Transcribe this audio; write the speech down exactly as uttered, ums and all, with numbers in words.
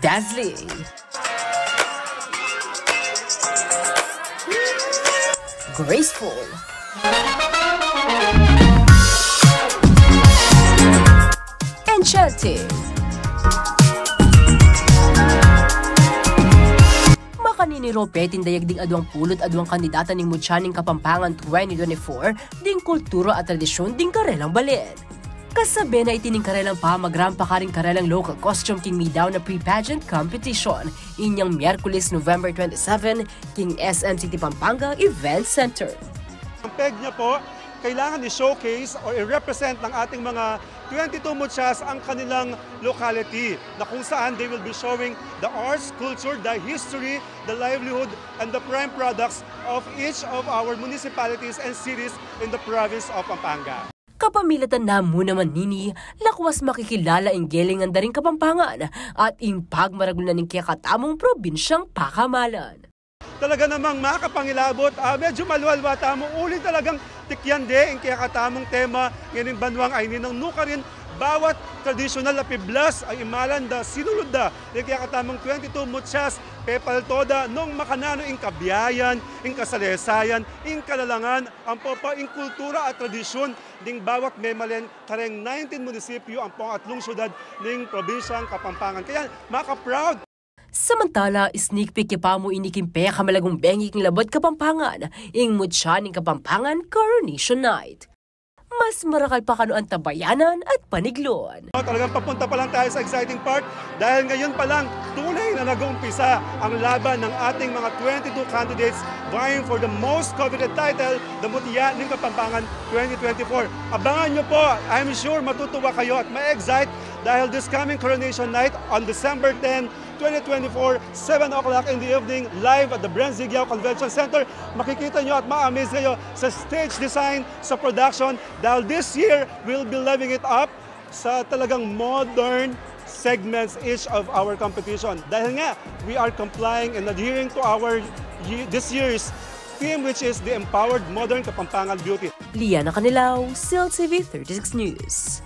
Dazzling. Graceful. Enchanting. Makanini ro peting dayag ding aduang pulu't aduang kandidata ning Mutya ning Kapampangan twenty twenty-four, ding kultura at tradisyun ding karelang balen. Kasabe na iti ning karelang pamagrampang karing karelang local costume king midaun a pre-pageant competition, inyang Miyerkules, November twenty-seven, king S M City Pampanga Event Center. Ang peg niya po, kailangan i-showcase o i-represent ng ating mga twenty-two mutyas ang kanilang locality, na kung saan they will be showing the arts, culture, the history, the livelihood, and the prime products of each of our municipalities and cities in the province of Pampanga. Kapamilatan na mu naman nini, lakwas makikilala ing gelingan da ring Kapampangan at ing pagmaragul na ning kekatamung probinsyang pakamalan. Talaga namang makapangilabot, ah, medyo malual-lual tamu, uling talagang tikyan de ing kekatamung tema ngening banuang ayni nang nukarin bawat tradisyunal a piblas a imalan da, sinulud da ing kekatamung twenty-two mutyas, pepalto da nung makananu ing kabiayan, ing kasalesayan, ing kalalangan, ampo pa ing kultura at tradisyun ding bawat memalen kareng nineteen munisipyu ampo ing atlung syudad ning probinsyang Kapampangan. Kaya maka-proud. Samantala, sneak peek ya pa mu ini king pekamalagung bengi king labuad Kapampangan, ing Mutya ning Kapampangan Coronation Night. Mas marakal pa kanu antabayanan at paniglon. Talagang papunta pa lang tayo sa exciting part dahil ngayon pa lang tunay na nag-uumpisa ang laban ng ating mga twenty-two candidates vying for the most coveted title, the Mutya ning Kapampangan twenty twenty-four. Abangan nyo po, I'm sure matutuwa kayo at ma-excite dahil this coming coronation night on December ten, twenty twenty-four, seven o'clock in the evening, live at the Bren Zigyao Convention Center. Makikita nyo at ma-amaze kayo sa stage design, sa production, dahil this year, we'll be leveling it up sa talagang modern segments each of our competition. Dahil nga, we are complying and adhering to our ye-, this year's theme, which is the Empowered Modern Kapampangan Beauty. Liana Canilao, C L T V thirty-six News.